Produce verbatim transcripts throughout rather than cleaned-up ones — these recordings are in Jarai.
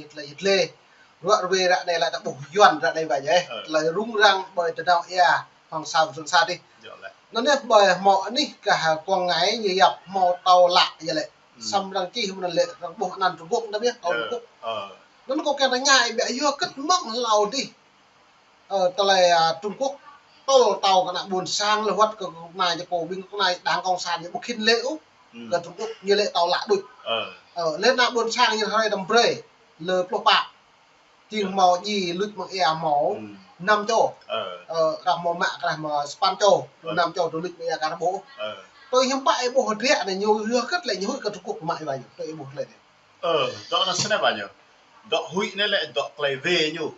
Tơlơi yit lê. Ruă ruê ră anai lĕ ta ƀuh Yuan ră anai ƀă yơh. Tơlơi rŭng răng ƀơi tơnao ia Hoàng Sa Trường Sa dih. Anŭn yơh ƀơi hmâo anih kah Quảng Ngãi ñu yap hmâo tâo lă yơh lĕ. Samơ̆ arăng čih mơ̆n lĕ arăng ƀuh anăn Trung Quốc tăm yơh, tâo Trung Quốc. Anŭn kâo kiăng tơña ih ƀiă yua hơget mơ̆ng hlâo dih. Ơ, tơlơi, a, Trung Quốc tŭl tâo kơ ană ƀuôn sang lĕ wơ̆t kơ kơnai jơpô ƀing kơnai đảng cộng sản ñu ƀu khĭn lĕ ôh. Kơ Trung Quốc ñu lĕ tâo lă đôč. Ơ, lĕ ană ƀuôn sang ñu hrơi tăm brơi lơ pluh pă. Jing hmâo djai luč mơ̆ng ia hmâo năm čô. Ơ, kah hmâo mă kah hmâo sapăn čô. Năm čô dŏ luč mơ̆ng ia kah ƀuh. Tui hiư̆m pă ih ƀuh hơdră anai ñu yua hơget lĕ ñu huĭ kơ Trung Quốc mă ih ƀă ñu. Tui ih ƀuh tơlơi anai. Ơ, dŏ anŭn snei ƀă ñu. Dŏ huĭ anai lĕ dŏ tơlơi wê ñu.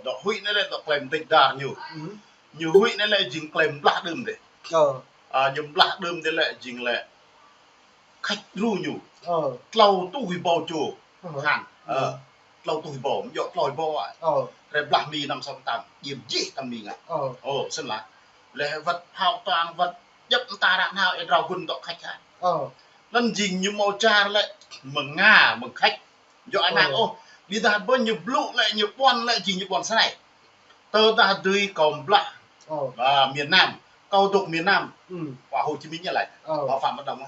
Dŏ huĭ anai lĕ dŏ tơlơi mơdêč dar ñu. Ñu huĭ anai lĕ jing tơlơi blah đưm dih. A, ñu blah đưm dih lĕ jing lĕ khač djru ñu. Tlâo tuh rơbâo čô. Hăn. Ơ, tlâo tuh rơbâo, mơ̆ djŏ tlâo rơbâo ai. Hrơi blah Mi năm sáu tám, djim jih tăm Mi ngă. Ơ, snei lă. Lĕ wơ̆t phao tuang wơ̆t djŏp mơta ră nao ih drao gŭn dŏ khač hă. Anŭn jing ñu hmâo čar lĕ mơ̆ng Nga, mơ̆ng khač. Djŏ ai mang ôh. Ƀiădah ƀơi ñu blŭ lĕ ñu ƀuăn lĕ jing ñu ƀuăn snei. Tơdah dưi kâo blah, a, miền Nam, kâo dŏ miền Nam. Khua Hồ Chí Minh ñu laĭ. Khua Phạm Văn Đồng.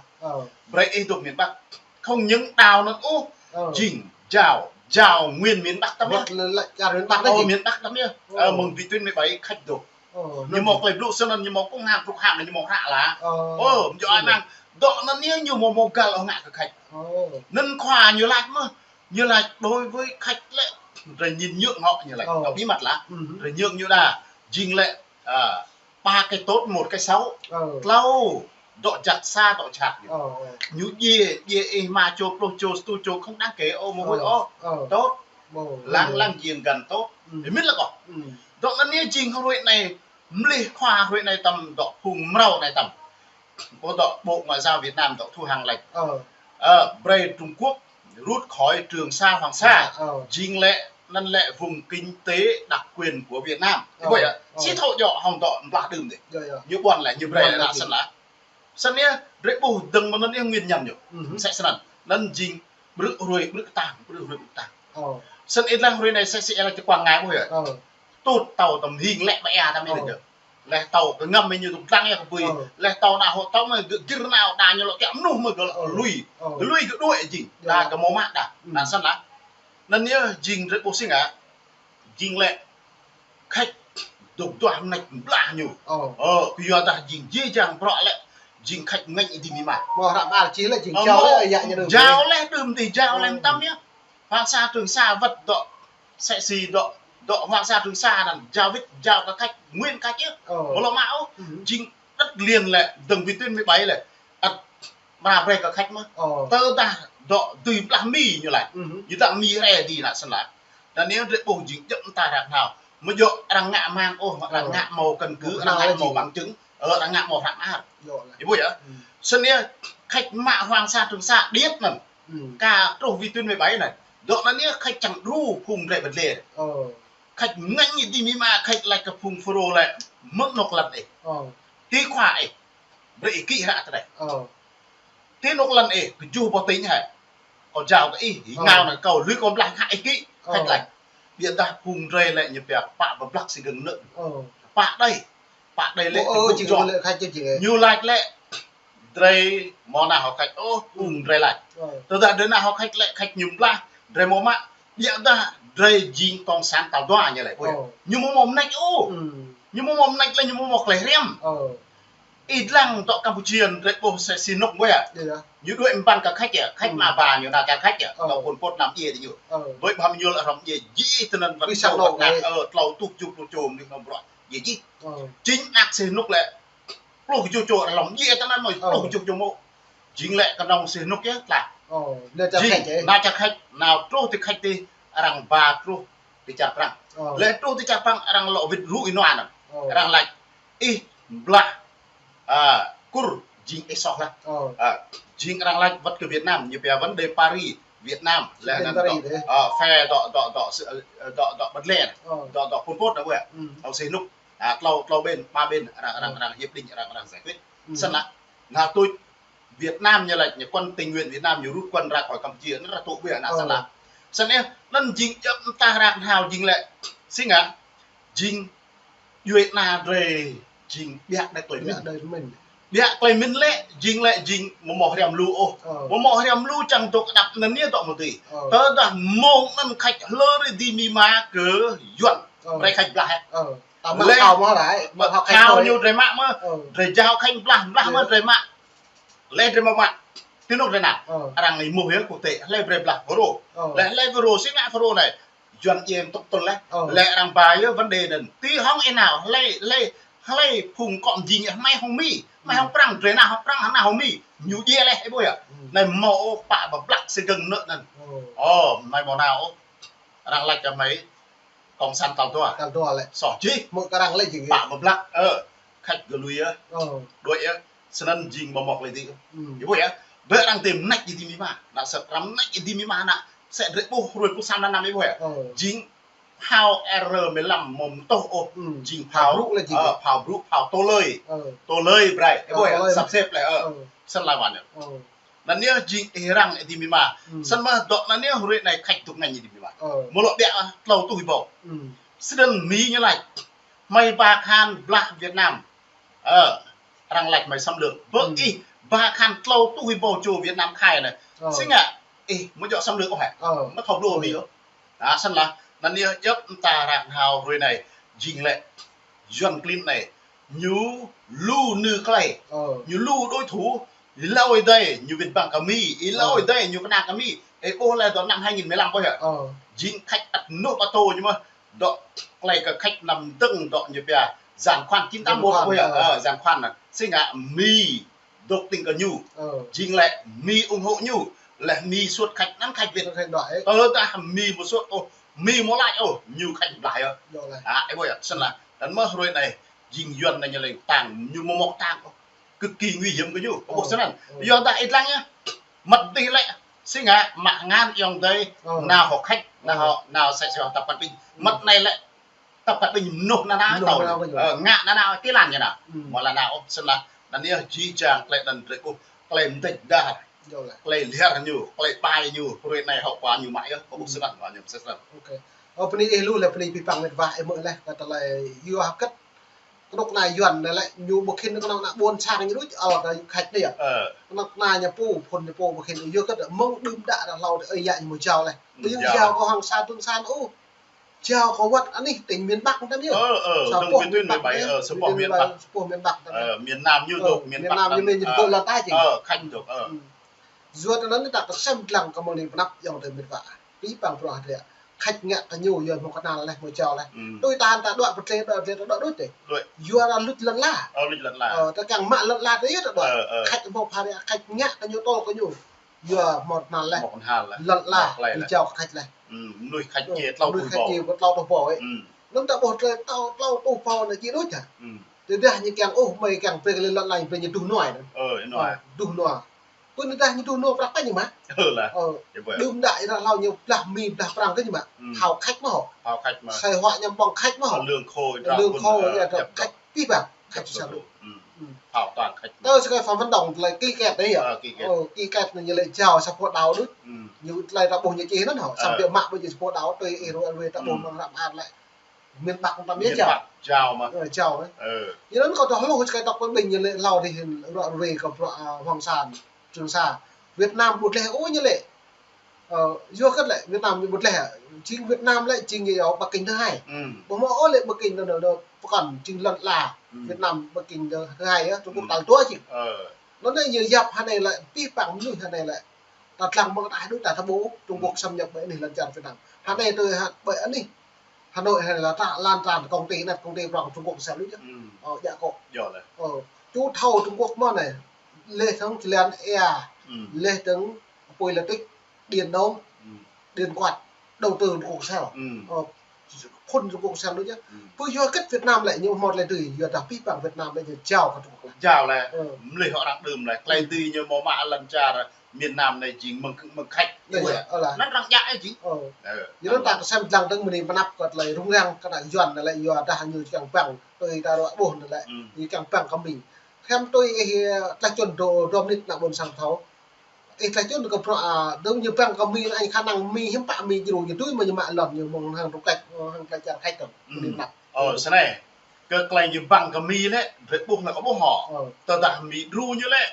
Brơi ih dŏ miền Bắc. Không những đảo anŭn ôh. Jing jao, jao nguyên miền Bắc tăm yơh. Miền Bắc tăm yơh. Ơ, mơ̆ng vĩ tuyến mười bảy khač dŏ. Ñu hmâo tơlơi blŭ snăn, ñu hmâo kông hang, trục hang, ñu hmâo hră lă. Ơ, djŏ ai mang. Dŏ anŭn yơh ñu hmâo hmâo găl ôh ngă kơ khač. Anŭn khua ñu laĭ mơ̆n. Ñu laĭ đối với khač lĕ, drei nhìn nhượng họ ñu laĭ. Dŏ bí mật lă. Drei nhượng ñu đa. Jing lĕ, a, ba cái tốt, một cái xấu. Tlâo, dŏ jăk sa, dŏ jhat ñu. Ñu djiê, djiê ih rơma čô, pluh čô, sa rơtuh čô, không đáng kể ôh, mơ̆ huĭ ôh. Tốt. Láng, láng giềng gần tốt. Ih mĭn lă kâo. Dŏ anŭn yơh jing hruê anai, mlih khua hruê anai tăm dŏ phung mrâo anai tăm. Ƀu dŏ Bộ Ngoại giao Việt Nam dŏ Thu Hằng laĭ. Ơ, brơi Trung Quốc rút khỏi Trường Sa Hoàng Sa. Jing lĕ, anŭn lĕ vùng kinh tế đặc quyền của Việt Nam. Ơ, ƀơi, ơ, si thâo djŏ hŏng dŏ blah đưm dih. Ñu ƀuăn lĕ, ñu brơi lĕ, snei lă. Snei yơh, drei ƀuh dơ̆ng mơ̆n anŭn yơh nguyên nhân ñu. Mơsĕ snăn. Anŭn jing ƀrư̆ hruê ƀrư̆ kơtang, ƀrư̆ hruê ƀrư̆ kơtang. Snei ih lăng hruê anai sĕ si ih lăng čơ Quảng Ngãi ƀuh yơh. Tŭt tâo tăm hing lĕ ƀơi ia tăm ih lĕ. Leh tâo kơ ngăm mơ̆ ñu tŭ dlăng ia kơ bui. Leh tâo ană hŏ tâo mơ̆ gir nao đa ñu lŏ kiăng mơnuih mơ̆ gơ̆ lui. Lui gơ̆ đuaĭ jing. Đa gơ̆ hmâo mă đa. Anŭn snei lă. Anŭn yơh jing drei ƀuh si ngă. Jing lĕ khač dŏ duah mơneč blah ñu. Ơ, kơ yua dah jing jih jang bruă lĕ jing khač ngă ih dih mĭ ma. Mơ̆ hră mơar čih lĕ jing jao lĕ, jao lĕ đưm dih, jao lĕ mơtam yơh. Hoàng Sa Trường Sa wơ̆t dŏ, sĕ si dŏ, dŏ Hoàng Sa Trường Sa anŭn jao wĭt, jao kơ khač, nguyên khač yơh. Ƀu lŏ mă ôh. Jing đất liền lĕ, dơ̆ng vĩ tuyến mười bảy lĕ. Ăt mra brơi kơ khač mơ̆n. Tơdah dŏ dưi blah Mi ñu laĭ. Ñu dăng Mi rai dih anŭn snei lă. Anŭn yơh drei ƀuh jing djŏp mơta ră nao. Mơ̆ djŏ arăng ngă mang ôh, arăng ngă hmâo căn cứ, arăng ngă hmâo bằng chứng. Ơ, arăng ngă hmâo hră mơar. Ih ƀuh yơh. Snei yơh, khač mă Hoàng Sa Trường Sa điêt anŭn. Kah truh vĩ tuyến mười bảy anai. Dŏ anŭn yơh khač čang djru phung drei bơdle. Khač ngă ih dih mĭ ma, khač laĭ kơ phung Fulro lĕ mơ̆ng anŏ lăn ih. Ti khua ih. Brơi ih kĭ hră tơdơi. Ti anŏ lăn ih, kơjuh boh tĭng hă. Kâo jao kơ ih, ih ngao anai kâo lui kâo blah hă ih kĭ. Khač laĭ. Ƀiădah phung drei lĕ ñu pia pă pơblah si gơ̆ng nơ̆. Pă đei. Pă đei lĕ. Ñu laĭ lĕ. Drei hmâo ană hŏ khač, ơ, phung drei laĭ. Tơdah drei ană hŏ khač lĕ, khač ñu blah, drei hmâo mă. Ƀiădah drei jing cộng sản tal dua ñu laĭ. Ñu hmâo hmâo mơneč ôh. Ñu hmâo hmâo mơneč lĕ, ñu hmâo hmâo tơlơi hriăm. Ih lăng dŏ Campuchia, drei ƀuh sĕ Sihanouk ƀuh yơh. Ñu đuaĭ mơ̆ng ƀăn kơ khač yơh, khač mă ba ñu nao čar khač yơh. Dŏ Pol Pot anăm djiê dih ñu. Đuaĭ ƀăm ñu lĕ hrŏm djiê, djiê tơnăn wơ̆t dŏ wơ̆t nao, ơ, tlâo rơtuh kơjuh pluh čô mơnuih anŏ bruă. Djiê dih. Jing ană Sihanouk lĕ. Pluh kơjuh čô lŏm djiê tơnăn mơ̆, pluh kơjuh čô mơ̆. Jing lĕ kơnơ̆ng Sihanouk yơh, tla. Jing, nao čar khač, nao truh ti khač ti arăng ba truh ti čar Prăng. Lĕ truh ti čar Prăng arăng lŏ wĭt rŭ ih nua anŭn. Arăng laĭ, ih blah, a, Kur, jing ih soh laih. A, jing arăng laĭ wơ̆t kơ Việt Nam, ñu pia vấn đề Paris, Việt Nam, lĕ anŭn dŏ, a, phe dŏ, dŏ, dŏ, dŏ, dŏ bơdle, dŏ, dŏ Pol Pot anŭn ƀuh yơh. Dŏ Sihanouk. A, tlâo, tlâo bên, ba bên, arăng, arăng, arăng hiệp định, arăng, arăng giải quyết. Snei lă, ană tuč Việt Nam ñu laĭ, ñu quân tình nguyện Việt Nam ñu rút quân ra khỏi Campuchia, anŭn ră tŭ ƀiă anŭn snei lă. Snăn yơh, anăn jing djăp mta hră hơnao jing lĕ, si ngă, jing djuê ana drei jing ƀiă đei tui mĭn. Ƀiă đei mĭn. Ƀiă klei mĭn lĕ, jing lĕ, jing amâo mâo hriăm lu ôh. Ơ. Amâo mâo hriăm lu čiăng dôk kơdăp anăn yơh dŏ mơ̆ tui. Ơ. Tơdah mông anăn Khač hlơr ih dĭ amĭ ama kơ Yuăn. Ơ. Brei Khač blah, ơ. Ơ. Ta mă lĕ, thâo mơ̆ đei, mă thâo Khač thâo thôi. Ñu drei mă mơ̆, ơ, drei jao Khač blah, blah mơ̆, ơ, drei mă. Lĕ drei mă mă. Ti anôk drei nao. Ơ. Arăng ih mơ̆ yơh quốc tế, hlei brei blah Fulro. Ơ. Lĕ hlei Fulro, si ngă Fulro anei. Yuăn djiê tŭk tŭl leh. Ơ. Lĕ arăng ba yơh vấn đề anăn. Ti hŏng ih nao, hlei, hlei, hlei phung kŏ mjing ih, hmei hŏng Mi. Hmei hŏng Prăng, drei nao hŏng Prăng, hăng nao hŏng Mi. Ñu djiê leh, ih ƀuh yơh. Anei mâo ôh pă blah si gơ̆ng nơ̆ anăn. Ơ. Ơ, hmei mâo nao ôh. Arăng lač kơ hmei Cộng sản tal dua. Tal dua lĕ. Soh jih. Mơ̆ kơ arăng lĕ jing. Pă blah, ơ, Khač gơlui yơh. Ơ. Đuaĭ yơh. Snăn jing mâo mơ̆ klei dih. Ih ƀuh yơh. Ƀơi arăng tơm nač ih dĭ amĭ ama. Nă sĕt arăng nač ih dĭ amĭ ama nă. Sĕt drei ƀuh hruê pluh sa mlan năm ih ƀuh yơh. Ơ. Jing phao R mười lăm mâo mơtuh ôh. Jing phao, phao brŭ lĕ jing. Ơ, phao brŭ, phao tôlơi. Ơ. Tôlơi brei. Ih ƀuh yơh. Tôlơi. Săp sĕp lĕ, ơ. Ơ. Snăn lĕ wăn yơh. Ơ. Anăn yơh jing ih răng ih dĭ amĭ ama. Snăn mơ̆ dŏ anăn yơh hruê anei Khač dôk ngă ih dĭ amĭ ama. Ơ. Mơ̆ lŏ ƀiă tlâo êtuh êbâo. Snăn Mi ñu lač. Hmei ba khan blah Việt Nam. Ơ, arăng lač hmei xâm lược. Bơ ih ba khan tlâo êtuh êbâo čô Việt Nam khai anei. Ơ. Si ngă ih mâo djŏ xâm lược ôh hă? Ơ. Mâo thâo blŭ Mi ôh. Ơ. Snăn lĕ, anăn yơh djăp mta hră hơnao hruê anei, jing lĕ, Yuăn klin anei, ñu lu nư klei, ơ, ñu lu đối thủ, êlâo ih dơi, ñu wĭt bang kơ Mi, êlâo ih dơi, ñu kơnang kơ Mi, ih ƀuh leh dŏ năm hai nghìn mười lăm ƀuh yơh. Ơ. Jing Khač ăt mơnuih pơtô ñu mơ̆, dŏ klei kơ Khač năm dơ̆ng dŏ ñu pia, giàn khoan chín tám một ƀuh yơh, ơ, giàn khoan anăn, si ngă Mi dôk tĭng kơ ñu. Ơ. Jing lĕ Mi ủng hộ ñu. Leh Mi suôt Khač anăn Khač wĭt. Khač đuaĭ, ơ. Tơdah Mi mâo suôt ôh, Mi mâo lač ôh, ñu Khač blah yơh. Djŏ leh. Ơ, ih ƀuh yơh, snăn lĕ. Anăn mơ̆ hruê anei, jing Yuăn anei ñu lĕ tang, ñu mâo mơ̆ tang ôh. Cực kỳ nguy hiểm kơ ñu. Ơ. Ƀuh snăn. Ơ. Yua dah ih dlăng yơh. Măt dih lĕ, si ngă, mă ngăn ayŏng adei, ơ, nao hŏ Khač, nao, ơ, hŏ, nao sĕ sĕ hŏ Tập Cận Bình. Ơ. Măt anei lĕ, Tập Cận Bình mơnuih nanao tui. Mơnuih nanao tui. Ơ, ngă nanao ti lăn ñu nao. Mơ̆ lăn nao ôh, snăn lĕ. Anăn yơh jih jang klei anăn drei ƀuh, klei mdêč dar. Djŏ leh. Klei lhiăr ñu, klei ƀai ñu, hruê anei hậu quả ñu mă yơh, kơ ƀuh snăn, mă ñu msĕ snăn. Ôkê. Ơ, bơni ih lu leh, bơni abih bang mĕt wa ih mơ̆ leh, kơ tơlơi yua hơget. Kơnuk kơna Yuăn anei lĕ, ñu ƀu khĭn kơnuk kơna ƀuôn sang ñu đuč, ăl kơ Khač anei yơh. Ơ. Kơnuk kơna ñu pô, phŭn ñu pô ƀu khĭn, yua hơget, mơ̆ng đưm đă dah hlâo đơ ơi yă ñu mâo jao leh. Ƀu jao kơ Hong Sa Tun San ôh. Jao kơ wăt anih tỉnh miền Bắc tăm yơh. Ơ, ơ, sa dong boh miền Bắc, ơ, sa boh miền Bắc. Sa boh miền Bắc tăm. Ơ, miền Nam ñu dŏ, miền Bắc ñu mơ̆n ñu dŏ lăn ta jing. Ơ, Khač dŏ, ơ. Yua anăn ta kơsem dlăng kơ mơ̆ng anei pơnăp ayŏng adei mĕt wa. Abih bang bruă drei. Khač ngă kơ ñu yua mâo kơnăl leh, mâo jao leh. Tui ta hăn ta đuaĭ pơdleh, đuaĭ pơdleh, ta đuaĭ đuč dih. Yua anăn luč lăn ala. Ơ, luč lăn ala. Ơ, ta kiăng mă lăn ala ta yơh ta đuaĭ. Ơ, ơ. Khač mâo phara, Khač ngă kơ ñu tơl kơ ñu. Yua mâo kơnăl leh. Mâo kơnăl leh. Lăn ala, mâo klei leh. Jao kơ Khač leh. Ơ, mơnuih Khač djiê tlâo êtuh êbâo. Mơnuih Khač djiê tlâo êtuh êbâo, ơ. Anăn ta ƀuh drei tlâo, tlâo êtuh êbâo anăn djiê đuč hă. Tơdah ñu kiăng ôh, hmei kiăng brei kơ lăn ala, brei ñu duh nua anăn. Ơ, nua. Ơ, duh nua. Pơ anăn dah ñu duh nua prăk ñu mă. Ơ, leh. Ơ, đưm đă ih ră hlâo ñu blah Mi blah Prăng kơ ñu mă. Thâo Khač mơ̆ hŏ. Thâo Khač mơ̆. Sài Gòn ñu ƀơ̆ng Khač mơ̆ hŏ. Lương khô, lương khô, ơ, ñu dŏ Khač. Abih bang, Khač sa lu. Thâo toàn Khač. Tơ sơkai pham phăn dong tơlơi ký kết anei yơh. Ơ, ký kết. Ơ, ký kết anăn ñu lĕ jao sa boh đảo đuč. Ñu tơlơi ta ƀuh ñu čih anăn hŏ. Sa boh mă ƀu ñu sa boh đảo tui ih ruai ruai ta ƀuh mơ̆ng ră mơar lĕ. Miền Bắc tăm yơh jao. Miền Bắc jao mơ̆. Ơ, jao mơ̆. Ơ. Yua anăn kâo tơ hluh sơkai Tập Cận Bình ñu lĕ hlâo dih ruai ruai kơ bruă, ơ, Hong San, Trường Sa. Việt Nam ƀu dleh ôh ñu lĕ. Ơ, yua hơget lĕ, Việt Nam ñu ƀu dleh. Jing Việt Nam lĕ, jing yua Bắc Kinh thứ hai. Ƀu mâo ôh lĕ Bắc Kinh anăn, anăn, anăn, pơkŏn jing lăn ala. Việt Nam Bắc Kinh thứ hai yơh, Trung Quốc tal dua jing. Ơ. Anăn anei ñu yap hơnei lĕ, abih bang mơnuih hơnei lĕ. Ta dlăng mơ̆ng ta đuč ta thâo ƀuh, Trung Quốc xâm nhập ƀơi anih lăn čar Việt Nam. Hơnei tui hă ƀơi anih Hà Nội hơnei lĕ ta lan tràn công ty anăn, công ty prŏng Trung Quốc sang đuč yơh. Ơ, djă kơ. Djŏ leh. Ơ, ču thâo Trung Quốc mơ̆ anei. Leh dơ̆ng jơlan ia, leh dơ̆ng apui lơ tĭk, điện ôh, điện quạt, đầu tư Trung Quốc sang. Ơ, phŭn Trung Quốc sang đuč yơh. Pơ yua hơget Việt Nam lĕ ñu mâo klei dưi, yua dah abih bang Việt Nam lĕ ñu jao kơ Trung Quốc leh. Jao leh. Ơ. Mlih arăng đưm leh. Klei dưi ñu mâo mă lăn čar miền Nam anei jing mơ̆ng, mơ̆ng Khač. Anăn arăng djă jing. Ơ. Ơ. Yua anăn ta kơsem dlăng dơ̆ng mơ̆ng anei pơnăp kơ tơlơi rŭng răng kơ ană Yuăn anei lĕ yua dah ñu kiăng bang tui ta ruă ƀuh anei lĕ. Ñu kiăng bang kơ Mi. Hiam tui ih, ơ, tlah čun dua, dua mơnit ană ƀuôn sang thâo. Ih tlaih čun kơ bruă, a, dơ̆ng ñu băng kơ Mi, anŭn khả năng Mi hiư̆m pă Mi djru ñu tui mơ̆ ñu mă lŏn ñu mơ̆ng hăng rơkơi, hăng tlaih čar Khač tŏ. Ư. Ñu năp. Ơ, snei. Kơ tlaih ñu băng kơ Mi lĕ, drơi ƀuh lĕ kơ ƀuh hŏ. Ơ. Tơdah Mi djru ñu lĕ,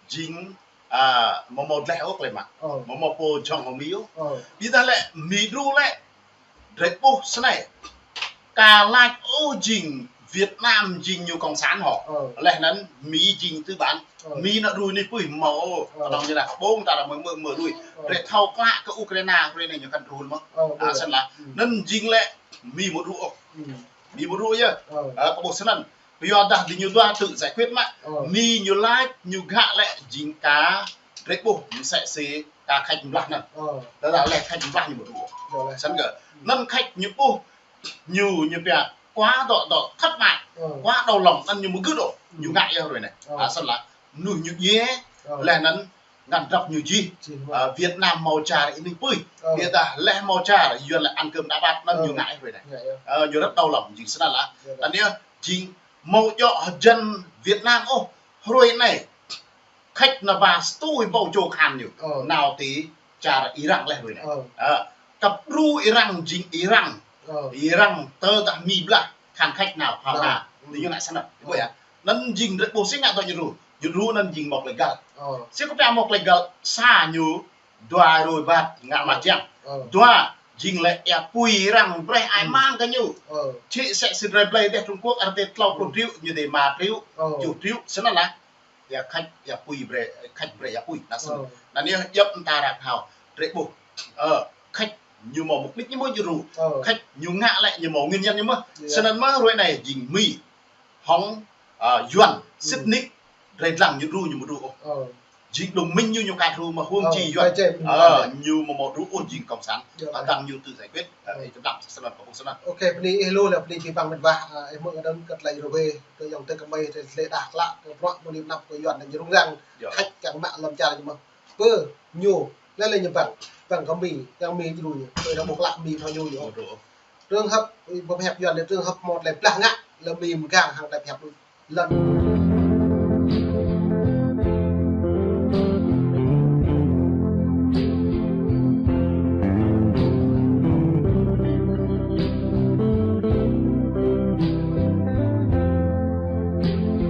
jing, a, mơ̆ mơ̆ dleh ôh tlaih mă. Ơ. Mơ̆ mơ̆ pô jŏng hŏ Mi ôh. Ơ. Ƀiădah lĕ, Mi djru lĕ, drơi ƀuh snei. Ka lač ôh jing Việt Nam jing ñu cộng sản hŏ. Ơ. Leh anŭn Mi jing tư bản. Ơ. Mi nao djru ñu pui mơ̆ ôh. Ơ. Kơnơ̆ng ñu lah kơ ƀong ta lah mơ̆ mơ̆ mơ̆ lui. Ơ. Drơi thâo klă kơ Ukraina, Ukraina ñu kăn djru mơ̆. Ơ, a, ơ. Snăn lah. Ư. Anŭn jing lĕ Mi mơ̆ djru ôh. Ư. Mi mơ̆ djru yơh. Ơ. Ơ, kơ ƀuh snăn. Ƀiădah diñu dua tự giải quyết mă. Ơ. Mi ñu lač, ñu gak lĕ jing ka drơi ƀuh, ñu sĕ si ka Khač blah anŭn. Ơ. Tơdah lĕ Khač blah ñu mơ̆ djru. Ơ, lĕ. Snăn kơ. Ư. Anŭn Khač ñu ƀuh, ñu, ñu pia quá đau, đau thất bại, ơ, quá đau lòng, anŭn ñu mơ̆ gưt ôh, ư, ñu ngă yơh hruê anai. Ơ. A, snăn lah, mơnuih ñu djiê, ơ, leh anŭn ngăn drăp ñu jih. Jih, ơ. A, Việt Nam hmâo čar ih nik pui. Ơ. Ƀiădah leh hmâo čar, Yuan lĕ ăn cơm đá bát, anŭn, ơ, ñu ngă hruê anai. Ngă yơh. Ơ, ñu rất đau lòng, jing snăn lah. Yơh, anŭn yơh, jing mơ̆ djŏ hơjăn Việt Nam ôh, hruê anai. Khač nao ba stui ƀâo čô kahan ñu. Ơ. Nao ti čar Iran leh hruê anai. Ơ. Ơ, kăp djru Iran jing Iran. Ơ. Iran tơdah Mi blah kahan Khač nao, phao nao. Ơ. Tui ñu ngă snăn. Ơ. Ƀuh yơh. Anŭn jing drơi ƀuh si ngă tui ñu djru. Ñu djru anŭn jing mơ̆ tlaih găl. Ơ. Si kơ pia mơ̆ tlaih găl sa ñu dua rơi bat ngă mă jang. Ơ. Dua jing lĕ ia pui Iran brơi ai mang kơ ñu. Ơ. Čih sĕ si drơi blơi dêh Trung Quốc, arăng tơl tlâo pluh triệu, ñu tơl ma triệu, ơ, tơjuh triệu, snăn lah. Ia Khač, ia pui brơi, Khač brơi ia pui, anŭn snăn. Ơ. Anŭn yơh djŏp mơta arăng thâo, drơi ƀuh. Ơ, Khač ñu mơ̆ mục đích ñu mơ̆ djru. Ơ. Khač ñu ngă lĕ ñu mơ̆ nguyên nhân ñu mơ̆. Yơh. Snăn mơ̆ hruê anai jing Mi hŏng, a, Yuan, ư, sĭt nik, drơi dlăng ñu djru ñu mơ̆ djru ôh. Ơ. Jing đồng minh ñu ñu ka djru mơ̆ huống, ơ, chi Yuan. Ơ, ñu mơ̆ mơ̆ djru ôh jing cộng sản. Yơh. Tơdang ñu tự giải quyết, ơ, ơ, ih tơdăm snăn kơ ƀuh snăn. Ôkê, bơni ih lu lĕ bơni či păng mĕt wa, a, ih mơ̆ đơ̆ng kơ tlaih rơwe, kơ ayŏng adơi kơ mơi, tơlơi đah klă, kơ bruă mơ̆ng anăp kơ Yuan anŭn ñu rŭng răng, yơh, Khač kiăng mă lŏn čar ñu mơ̆. Pơ ñu, lĕ lĕ ñu băng, băng kơ Mi, kiăng Mi djru ñu. Pơ ñu ƀuh klă Mi thâo ñu yơh. Ơ, djru. Trường hợp, ih ƀuh pơhiăp Yuan lĕ trường hợp hmâo tlaih blah ngă, lĕ Mi mgang hăng tlaih pơhiăp đuč. Lăn.